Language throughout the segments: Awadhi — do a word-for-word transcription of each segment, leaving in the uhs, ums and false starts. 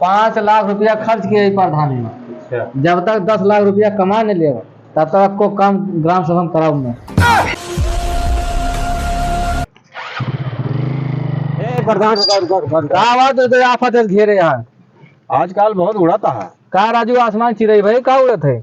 पाँच लाख रुपया खर्च किया है प्रधान में। अच्छा। जब तक दस लाख रुपया कमा नहीं लेगा, तब तक आपको काम ग्राम सभा में कराऊं मैं। ए, प्रधान, रुका, रुका, रुका, रुका। का बात है, तो आफत है घेरे यहाँ। आजकल बहुत उड़ाता है। का राजू, आसमान चिरई भाई, का उड़त है?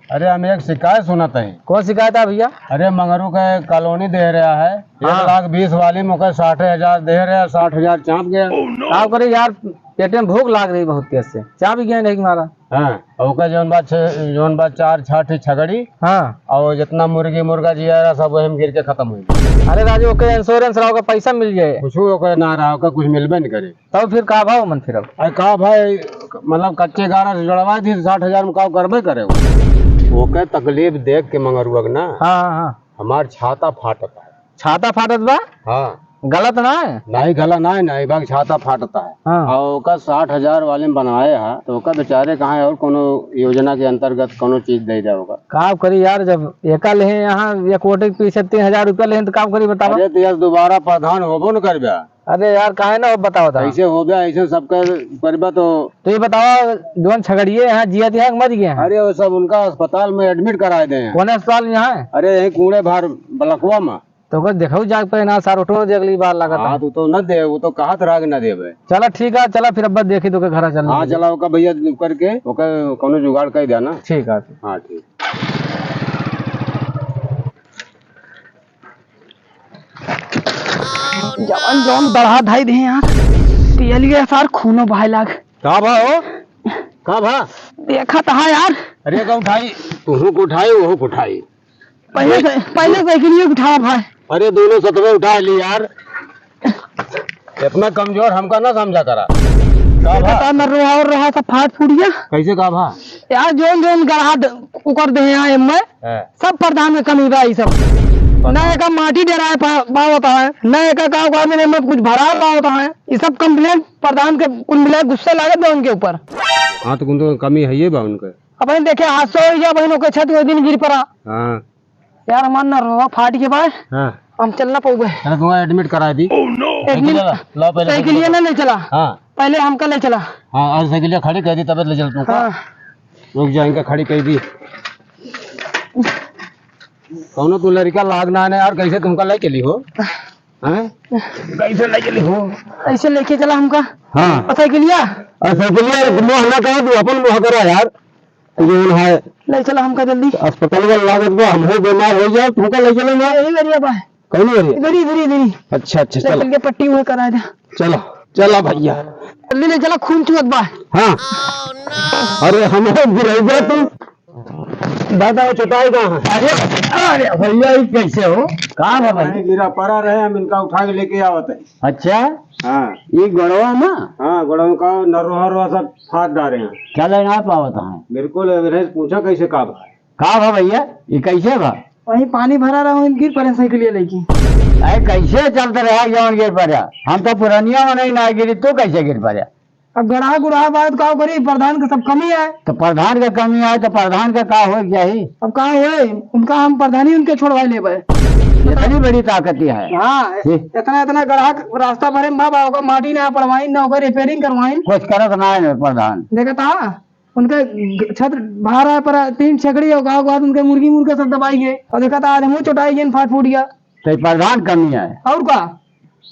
अरे, हम एक शिकायत सुनत है। कौन शिकायत है भैया? अरे, मंगरू के कॉलोनी दे रहा है, हाँ। एक लाख बीस वाली में ओकर साठ हजार दे रहा है, साठ हजार चाप गया। का करे यार, पेटे में भूख लाग रही बहुत तेज से, चाप गया नहीं मारा। हाँ, और ओकर जौन बा छे-, जौन बा चार छह ठे छगड़ी, हाँ। और जितना मुर्गी मुर्गा जिया रहा, सब वही में गिर के खत्म हो गया। अरे राजू, ओके insurance रहा, ओके पैसा मिल जाए। कुछ ओके ना रहा, ओके कुछ मिलबे नहीं करे। तब फिर का भाव मन फिर अब? अरे का भाई, मतलब कच्चे गारा से जड़वा दी, साठ हजार में का करबे करे हो? ओके तकलीफ देख के मंगरुआ के ना, हाँ, हाँ, हाँ। हमार छाता फाटत है। छाता फाटत बा? हाँ। गलत ना है? नहीं, गलत ना है, नहीं, बाकी छाता फाटत है। हाँ। और ओका साठ हजार वाले में बनाए है, तो ओका बेचारे कहाँ और कोनो योजना के अंतर्गत कोनो चीज दे दे ओका। का करी यार, जब एका लेहे यहाँ एक वोटे के पीछे तीन हजार रुपया लेहे, तो का करी बतावा? अरे तो यार, दोबारा प्रधान होबो न करबे। अरे यार, काहे ना हो, बताओ, बताओ। कैसे हो गया, ऐसे सबका परिबा तो। तो ये बताओ, जौन छगड़िए यहाँ जियत यहाँ मर गए हैं? अरे, वो सब उनका अस्पताल में admit कराए दे हैं। कौन अस्पताल में यहाँ है? अरे, यही कूड़े भार बलकवा में। तो ओकर देखो जाके पे ना, सार ऑटो दे अगली बार लागत हाँ, है। तू तो न दे, वो तो कहत रहा कि न देबे। चला ठीक है, चला फिर अब देखी तो के घर चल हाँ, चला ओका भैया करके, ओका कोनो जुगाड़ कर देना। ठीक है। हाँ, ठीक। जवन जवन बढ़ा धाई दे यार, पियलिए सार खूनो बहाए लाग। का भा हो? का भा? देखा तो है यार। अरे का उठाई, तुहू को उठाई, ओहू को उठाई। पहले से, पहले साइकिल ही उठा भाई। अरे दोनों सतवे उठा ली यार। इतना कमजोर हमका ना समझा करा। का भा? पता न रोहा और रोहा सब फाट फूट गया। कैसे का भा? यार जौन जौन गढ़ा द-, उकर दे यहाँ एम में। हाँ। सब प्रधान के कमी बा ई सब। ना एका माटी डेराए पा-, पावत है, ना एका का ओकरा में मत कुछ भरा पावत है। ई सब complaint प्रधान के कुल मिला के गुस्सा लागत बा उनके ऊपर। हाँ, तो कुल तो कमी है ये बा उनके। अपने देखे हादसा हो गया बहन, ओके छत के दिन गिर पड़ा। हाँ। यार हमार ना रोवा फाट के बा। हाँ। हम चल ना पाऊबे। अरे तुमका admit करा दी। Admit? ला, ला पहले साइकिलिया ना ले चला। हाँ। पहले हमका ले चला। हाँ, और साइकिलिया खड़ी कर दी तब ले चल तुमका। हाँ। रुक जा, इनका खड़ी कर दी। कौनो तू लड़का लाग ना आने यार, कैसे तुमका ले चली हो? हैं? कैसे ले चली हो? ऐसे लेके चला हमका। हाँ। और साइकिलिया? और साइकिलिया मुँह ना करा, तू अपन मुँह करा यार। जौन है। ले चला हमका जल्दी। अस्पताल में लागत बा, हमहू बीमार हो जाए, तुमका ले चलेंगे। यही एरिया बा। कौन एरिया? इधर ही, इधर ही, इधर ही। अच्छा, अच्छा, ले चलो। चल के पट्टी हुए करा दे। चलो, चला भैया। जल्दी ले चला, खून चुअत बा। हाँ। अरे, हम हो गिरैबा तू। दादा, वो चटाई कहाँ है? अरे, अरे, भैया, ये कैसे हो? कहाँ है भाई? नहीं, गिरा पड़ा रहे, हम इनका उठा के लेके आवत है। अच्छा? हाँ। ये गड़वा ना? हाँ, गड़वा का नरोहा रोहा सब फाट डारे हैं। चले ना पावत हैं। बिल्कुल, अरे पूछा कैसे का भा? का भा भैया? ये कैसे भा? वही पानी भरा रहा, वहीं गिर पड़े साइकिलिया लेके। अरे कैसे चलते रहा जौन गिर पड़ा? हम तो पुरनिया में नहीं ना गिरी, तू कैसे गिर पड़ा? अब गड़हा गुड़हा बात का करी, प्रधान के सब कमी है। तो प्रधान के कमी है तो प्रधान के का हो जाही? अब का होए, उनका हम प्रधानी उनके छोड़वा लेबे। इतनी बड़ी ताकत ही है। हाँ, ये इतना, इतना गड़हा रास्ता भरे में बा, ओकर माटी ना पड़वाइन, ना ओकर repairing करवाइन। कुछ करत ना है प्रधान। देखत हा, उनके छत भारा पर तीन छकड़ी और गाँव के बाद उनके मुर्गी मुर्गा सब दबाई गए। और देखत हा, आज हमहू चोटाई गए, फाट फूट गया। तो ये प्रधान कमी है। और का?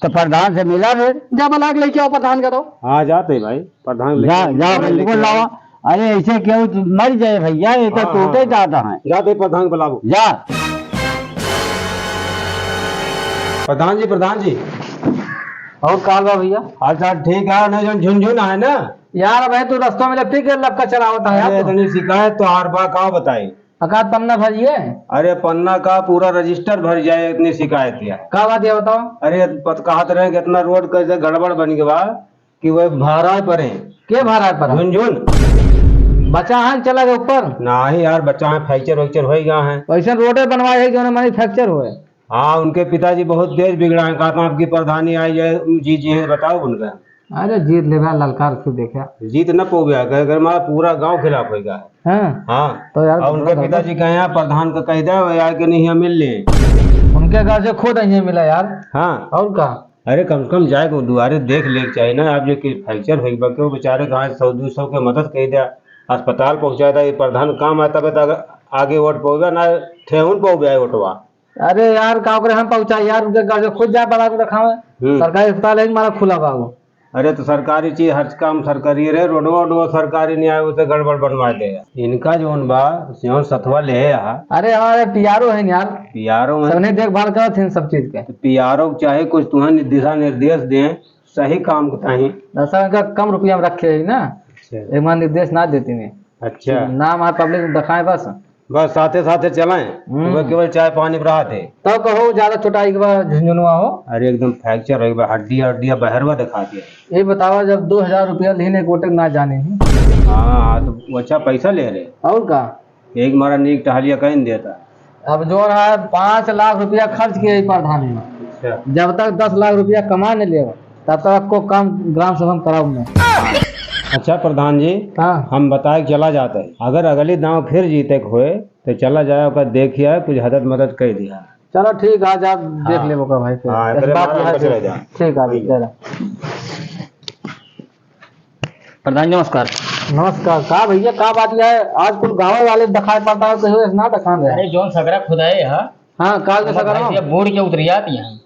तो प्रधान से मिला फिर। जा बलाक लेके आओ प्रधान का तो। हाँ, जाते भाई, प्रधान लेके जा, आओ, जा, लेके बिल्कुल आओ। लावा। अरे ऐसे क्यों मर जाए भैया, ये तो हाँ, टूटे हाँ। जाता है। जाते प्रधान को बुलाओ। जा। प्रधान जी, प्रधान जी। और का बा भैया? हाल चाल ठीक है ना? जो झुनझुन है ना? यार भाई तू रस्तों में लपटी के लपका चलावत है यार अरे तू। इतनी शिकायत तो हर बार का बताई? अकात पन्ना भरिए? अरे पन्ना का पूरा register भर जाए, इतनी शिकायत है। का बात है बताओ? अरे पत कहत रहे कि इतना रोड कैसे गड़बड़ बन गया बा कि वह भाड़ा पर है। के भाड़ा पर है? झुनझुन। बचा है चला गया ऊपर? नहीं यार, बचा है, fracture वैक्चर हो गया है। वैसे रोडे बनवाए है जो मैन्युफैक्चर हुए। हाँ, उनके पिताजी बहुत तेज बिगड़ा है, कहता आपकी प्रधानी आई है, जीत जी है, बताओ उनका। अरे जीत लेबा, ललकार से देखा। जीत न पोबे, अगर, अगर हमारा पूरा गांव खिलाफ होएगा। हाँ। हाँ। तो यार, और उनके थोड़ा पिताजी कहे हैं, प्रधान का कह दे, वो यार के नहीं यहाँ मिल ले। उनके घर से खुद यहाँ मिला यार। हाँ। और का? अरे, कम से कम जाए के दुआरे देख ले के चाही ना। आप जो कि fracture होइबा, केहू बेचारे के हाथ सौ दू सौ के मदद कइ द्या, अस्पताल पहुँचाइ द्या, ये प्रधान काम आए, तबे तो आगे वोट पउबा ना, ठेहुन पउबा वोटवा। अरे यार, का करे हम पहुँचाई यार, उनके घर से खुद जाए बड़ा को देखावे। हम्म। सरकारी अस्पताल है, हमारा खुला बा वो। अरे, तो सरकारी चीज, हर काम सरकारी रहे, रोडवा, रोडवा सरकारी नहीं आए, उसे गड़बड़ बनवा दे। इनका जौन बा, जौन सथवा ले है यहाँ। अरे, हमारे पी आर ओ है यार। पी आर ओ है। सबने देखभाल करत हैं सब चीज के। तो पी आर ओ के चाहे कुछ तुम्हें दिशा निर्देश दें, सही काम के ताही। दरअसल इनका कम रुपया में रखे है ना। अच्छा। एक बार निर्देश ना देती ने। अच्छा। नाम आ पब्लिक में दिखाए बस। बस साथे साथे चलाएं। हम्म। वह केवल चाय पानी पर रहत है। तब कहो ज्यादा चोटाई के बाद झुनझुनवा हो। अरे एकदम fracture हो गया, हड्डिया हड्डिया बहरवा दिखा दिया। ये बतावा, जब दो हजार रुपया लेने को तक ना जाने ही। हाँ, हाँ, तो वो अच्छा पैसा ले रहे। और का? एक मारा नीक टहलिया कहीं देता। अब जो रहा है, पाँच लाख रुपया खर्च किया है प्रधानी में। अच्छा। जब तक दस लाख रुपया कमा नहीं लेगा, तब तक आपको काम ग्राम सभा में कराऊंगा। अच्छा प्रधान जी, हाँ। हम बताए के चला जाते हैं, अगर अगली दांव फिर जीते के होए, तो चला जाए, ओकर देखिया, कुछ हदद मदद कर दिया। चलो ठीक, आज आप देख हाँ। लेबो का भाई, फिर हाँ, इस एकरे बात बारे में हम है चले जाए। ठीक है, ठीक। चलो। प्रधान जी, नमस्कार। नमस्कार। का भैया, का बात है? आज कुल गाँव वाले दिखाई पड़ता है, कहीं ऐसे ना दिखान रहे। अरे, जौन सगरा खुदाए है, हाँ, काल के ओकर सगरा। भैंसिया बूढ़ के उतरियात यहाँ।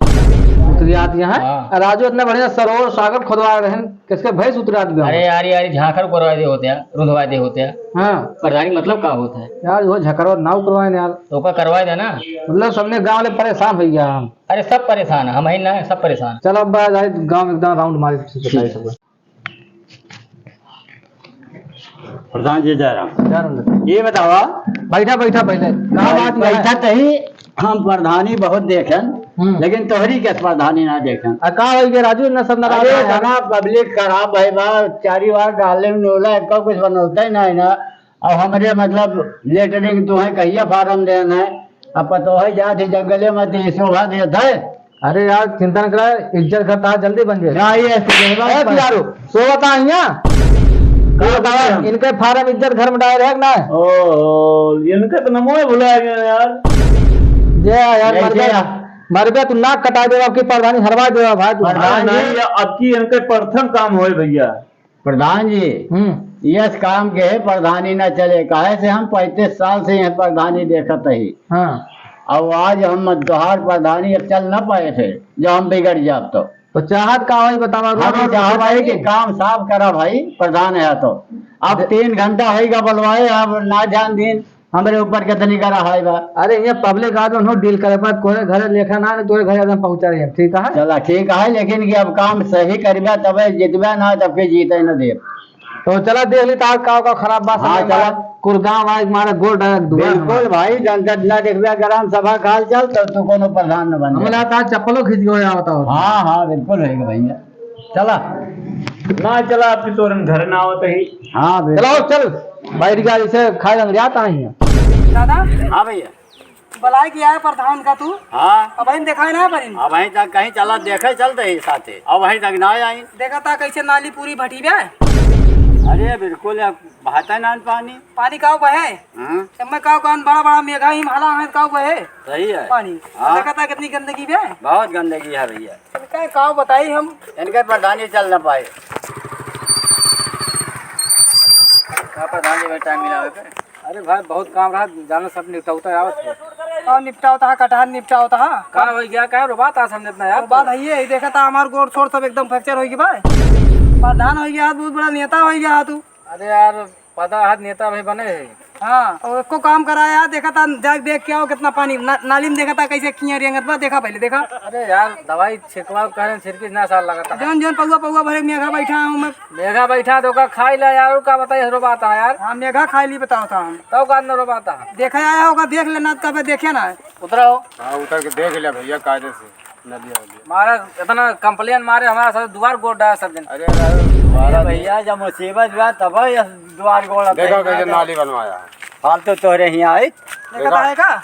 उतरियात यहाँ? हाँ। राजू इतना बढ़िया सरोवर सागर खुदवा रहे हैं, किसके भैंस उतरियात गया? अरे यार, यार, झांखर करवा दे होते हैं, रुंधवा दे होते हैं। हाँ। प्रधानी मतलब का होता है? यार, वो झकरवा नाव करवाए यार। तो का करवा दे ना। मतलब, सबने गाँव वाले परेशान हो गया हम। अरे, सब परेशान है, हम ही ना, सब परेशान। चलो, अब आज गाँव में एकदम round मारे, बताइए सबको। प्रधान जी, जय राम। जय राम। ये बतावा। बैठा, बैठा, बैठा। का बात है? बैठा तही, हम प्रधानी बहुत देखेन, हम्म। लेकिन तोहरी के प्रधानी ना देखेन। आ, का हो गया राजू, इतना सब नाराज अरे, है यार? इतना पब्लिक खराब है बा, चारी बार डाले में नोला, एको कुछ बनौते नहीं ना। अब हमरे मतलब लेटरिन तुहे कहिया फार्म देन है, अब पतोह जात ही जंगले में तो ये शोभा देत है। अरे यार, चिंता न करा, इज्जत घर तार जल्दी बन जाए। क्या ये ऐसे कहवा ए, पर- पियारो, सोवता हिया। का ये बतावा, बतावा? इनके फार्म इज्जत घर में डाल रहे कि ना? ओ, इनके तो नमो ही भुला गए यार। जे यार, ये मर गया, क्या? मर गया, तू नाक कटा देवा, आपकी प्रधानी हरवा देवा भाई तू। प्रधान नहीं, ये अबकी इनके प्रथम काम होए भैया। प्रधान जी, हम्म। यस काम के है प्रधानी ना चले, काहे से हम पैंतीस साल से यह प्रधानी देखत ही। हाँ। अब आज हम दोहार प्रधानी अब चल ना पाए थे, जो हम बिगड़ जाब तो। तो चाहत का होई बतावा, रोड हम रोड चाहत है कि बनवाई। काम साफ करा भाई, प्रधान है तो। अब दे- तीन घंटा होइगा बोलवाए, अब ना जान दिन। हमरे ऊपर कितनी का रहाई बा। अरे, ये पब्लिक आज उन्हों डील करे पर तोरे घरे लेखा ना, तोरे घरे एकदम पहुंचा रही है, ठीक है? चला, ठीक है, लेकिन कि अब काम सही करबे तबे जितबे ना, तब के जीते न दे। तो चला देख ली तार का, का खराब बात हाँ, समझ में चला। आए। कुल गाँव आए, मारे गोल डायरेक्ट दुआ बिल्कुल हमारे। भाई, जन जन ना देखबे ग्राम सभा काल चल, तब तू कोनो प्रधान न बन हमने जाए। तार चप्पलों खींच के हो जावता हो। हाँ, हाँ, बिल्कुल होइगा भैया। चला। ना चला, आपकी तोरन घर ना आवत ही। हाँ, बिल्कुल। चला, चल। बैठ गया, इसे खाए लंग जाता है। दादा। हाँ भैया। बलाई किया है प्रधान का तू? हाँ। अब हम दिखाए ना परिन। अब वहीं तक कहीं चला, देखे चलते ही साथे। अब वहीं तक ना आई। देखा था कैसे नाली पूरी भटी बे। अरे बिल्कुल, अब बहाता है ना पानी। पानी काव बहे? हाँ। जब मैं काव कान बड़ा बड़ा मेघा ही माला है काव बहे? सही है। पानी। हाँ। देखा था कितनी गंदगी बे? बहुत गंदगी है भैया। इनका काव बताई हम। इनके प्रधानी चल ना पाए। का प्रधान जी भाई टाइम मिला होगा? अरे भाई, बहुत काम रहा, जानो सब निपटावता आवत है। और निपटावता है, कटहर निपटावता है। का हो गया, का रोबात आज हमने इतना यार? बात है ये, देखा था हमार गोड़ छोड़ सब एकदम फ्रैक्चर हो गया भाई। प्रधान हो गया, बहुत बड़ा नेता हो गया तू। अरे यार, पता है नेता भाई बने है। हाँ, और को काम कराया, देखा था, जाके देख के आओ कितना पानी ना, नाली में देखा था कैसे किया रेंगत बा, देखा पहले देखा। अरे यार, दवाई छिड़कवा कह रहे हैं, छिड़की ना साल लगा था। जौन जौन पौवा पौवा भरे मेघा बैठा हूँ मैं। मेघा बैठा तो का खाई ला यार, का बताइए, रोबाता है यार। हाँ, मेघा खाई ली बताओ था हम। तब का न रोबाता है। देखा आया होगा, देख लेना, कभी देखे ना। उतरा हो। हाँ, उतर के देख लिया भैया, कायदे से नदिया हो गया। मारा इतना कंप्लेन मारे हमारा साथ दुआर गोड़ डाला सब दिन। अरे यार, अरे भैया, जब मुसीबत हुआ तब ये दुआर गोड़ देखा कैसे नाली बनवाया। फालतू तोहरे हियाँ आई। देखा देखा? है का?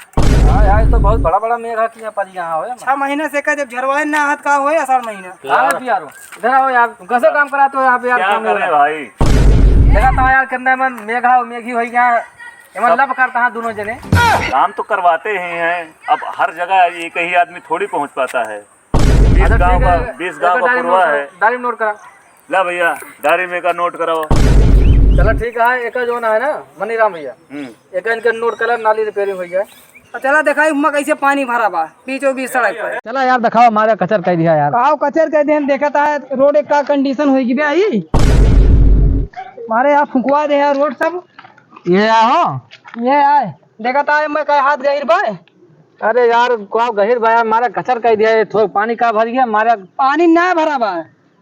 हाँ यार, ये तो बहुत बड़ा बड़ा मेघा किया पर यहाँ हो। छह महीने से का जब झरवाए ना हाथ का होए आषाढ़ महीना। हाँ यार। पियारो, इधर आओ यार, तुम कैसे काम कराते हो यहाँ पे यार, क्या काम करे नहीं हो रहा। भाई? देखा था यार, कितने मन मेघा और मेघी हो गया, एमन लब करता है दोनों जने। काम तो करवाते ही हैं, अब हर जगह एक ही आदमी थोड़ी पहुँच पाता है। बीस अच्छा, गाँव ठीक का, है, बीस गाँव एकर का डायरी पुरवा नोट है। करा, डायरी नोट करा। ला भैया, डायरी में का नोट कराओ। चला ठीक है, एका जौन है ना, मनीराम भैया, हम्म। एका इनके नोट करा, नाली रिपेयरिंग होइ जाए। और चला देखाई हुआँ कैसे पानी भरा बा, बीचों बीच सड़क पर। चला यार, देखावा, मारे कचर कइ दिहा यार। काव कचर कइ दिहा, देखत है रोड एक का कंडीशन होइ गई बे आई। मारे यार फुकवा दे यार रोड सब। ये आहो। ये आए, देखत है मैं कहे हाथ गहिर बा। अरे यार, काव गहिर बा यार, मारे कचर कइ दिहा, ये थोड़ा पानी का भर गया, मारे। पानी ना भरा बा,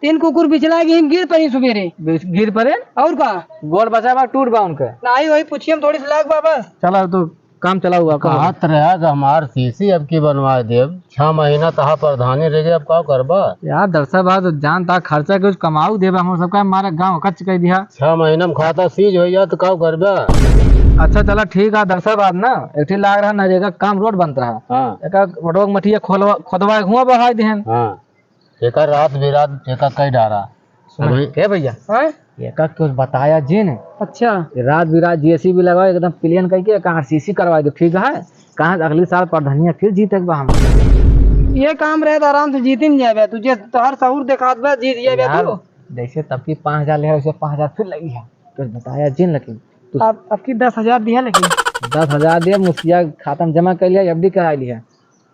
तीन कुकुर बिचला गई, गिर पड़ी सुबेरे। बिच-, गिर पड़े? और का? गोड़ बचा बा, टूट बा उनके। नाही, वही पूछिए, हम थोड़ी सी लाग बा बस। चला, तो काम चला हुआ, काम। कहत रहा कि हमार सीसी अब की बनवा देब, छह महीना तहा प्रधानी रह गए, अब का करबा? यार, दरअसल बात जान ता खर्चा कुछ कमाऊ देबा, हम सबका मारा गाँव कच कइ दिहा। छह महीना में खाता सीज हो जाए तो का करबा? अच्छा, चला ठीक है, दरअसल बात ना, एक ठे लाग रहा नरेगा काम, रोड बनत रहा। हाँ। एका रोडवा के मटिया खोलवा, खोदवा के हुआँ बढ़ाई देहन। हाँ। एका रात बिरात एका कई डारा। सुन, अबे के भैया? हाँ? एका कुछ बताया जिन। अच्छा। ये रात बिरात जेसीबी लगाओ, एकदम प्लेन कइके एका आरसीसी करवा दो, ठीक है? कहाँ अगली साल प्रधानिया फिर जीते के बा हम। ये काम रहे तो आराम से जीतिन जाबे तू, जे तोहर सहूर देखात बा, जीत जाबे यार, तू। जैसे तब की पाँच हजार ले, वैसे पाँच हजार फिर लगी है। कुछ बताया जिन लेकिन तू। अब, अब की दस हजार दिया लेकिन। दस हजार दिया, मुखिया खाता में जमा कर लिया, एफडी करा लिया।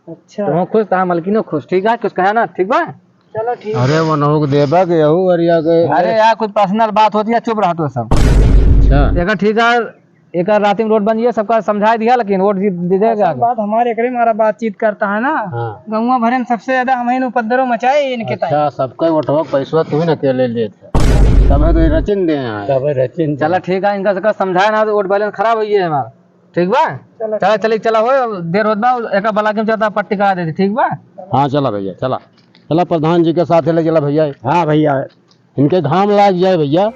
अच्छा। तुम खुश, तार मलकिनो खुश, ठीक है? कुछ कहा ना, ठीक बा? चलो, ठीक अरे, है। वो नहुक देबा के यहू अरिया के। अरे यार, कुछ पर्सनल बात होती है, चुप रहा तू सब। अच्छा। एकर ठीक है, एकर राती में रोड बन जाइए, सबका समझाई दिया, लेकिन वोट जीत दे देगा असल आगे। बात हमारे एकरे मारा बातचीत करता है ना। हाँ। गौवा भरे में सबसे ज्यादा हम ही उपद्रव मचाए इनके ताई। अच्छा, सबका वोटवा पैसवा तू ही ना अकेले लेत है। तब है तो ये रचिन दे हैं। तब है रचिन दे। चला ठीक है, इनका सबका समझाए ना, तो वोट बैलेंस खराब हुई है हमारा। ठीक बा? चला। चला, चली, चला हो, देर होत बा, एका ब्लॉक में जाता पट्टी करा देती, ठीक बा? हाँ, चला भैया, चला। चला प्रधान जी के साथ ले चला भैया। हाँ भैया। इनके घाम लाग जाए भैया।